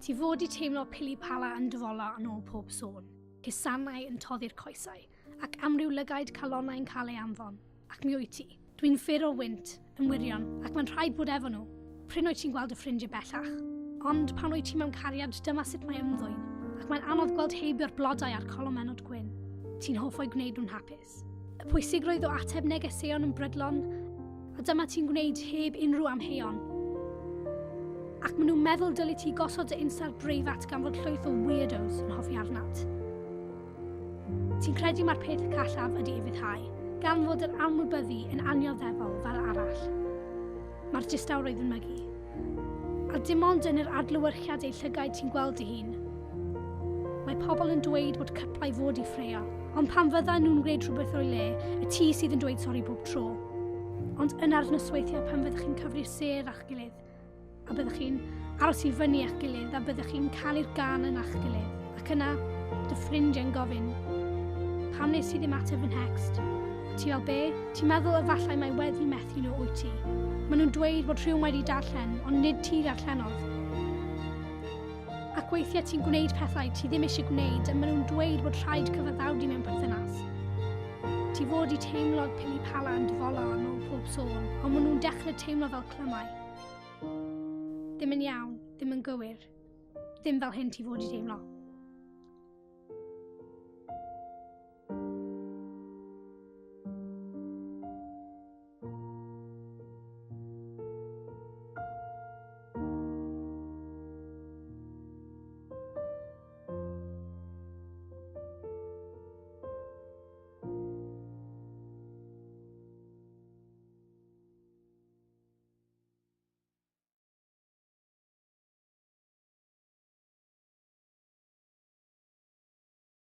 Ti fod i teimlo pili pala yn dyfola yn ôl pob sôn, cusanau yn toddi'r coesau, ac amryw lygaid calonnau'n cael ei anfon. Ac mi wyt ti. Dwi'n fyr o wynt, yn wirion, ac mae'n rhaid bod efo nhw. Prin wyt ti'n gweld y ffrindiau bellach. Ond pan wyt ti mewn cariad, dyma sut mae ymddwyn, ac mae'n anodd gweld heibio'r blodau a'r colomennod gwyn. Ti'n hoff o'i gwneud nhw'n hapus. Y pwysigrwydd o ateb negeseuon yn brydlon, a dyma ti'n gwneud heb unrhyw amheuon. Ac maen nhw'n meddwl dylid ti gosod dy Insta breifat gan fod llwyth o weirdos yn hoffi arnat. Ti'n credu mae'r peth callaf ydy ufuddhau, gan fod yr anwybyddu yn annioddefol fel arall. Mae'r distawrwydd yn mygu. A dim ond yn yr adlewyrchiad eu llygaid ti'n gweld dy hun. Mae pobl yn dweud bod cyplau fod i ffraeo, ond pan fyddan nhw'n gwneud rhywbeth o'i le, y ti sydd yn dweud sori bob tro. Ond yna'r nosweithiau pan fyddwch chi'n cyfri'r sêr â'ch gilydd, a byddwch chi'n aros i fyny â'ch gilydd, a byddwch chi'n canu'r gân yna â'ch gilydd, ac yna dy ffrindiau'n gofyn, pam nes i ddim ateb fy nhext? Ti fel be? Ti'n meddwl efallai mai wedi methu nhw wyt ti? Maen nhw'n dweud bod rhywun wedi darllen, ond nid ti ddarllenodd. Ac weithiau ti'n gwneud pethau ti ddim eisiau gwneud a maen nhw'n dweud bod rhaid cyfaddawdu mewn perthynas. Ti fod i teimlo pili pala yn dyfola yn ôl pob sôn, ond maen nhw'n dechrau teimlo fel clymau. Ddim yn iawn, ddim yn gywir. Ddim fel hyn ti fod i deimlo.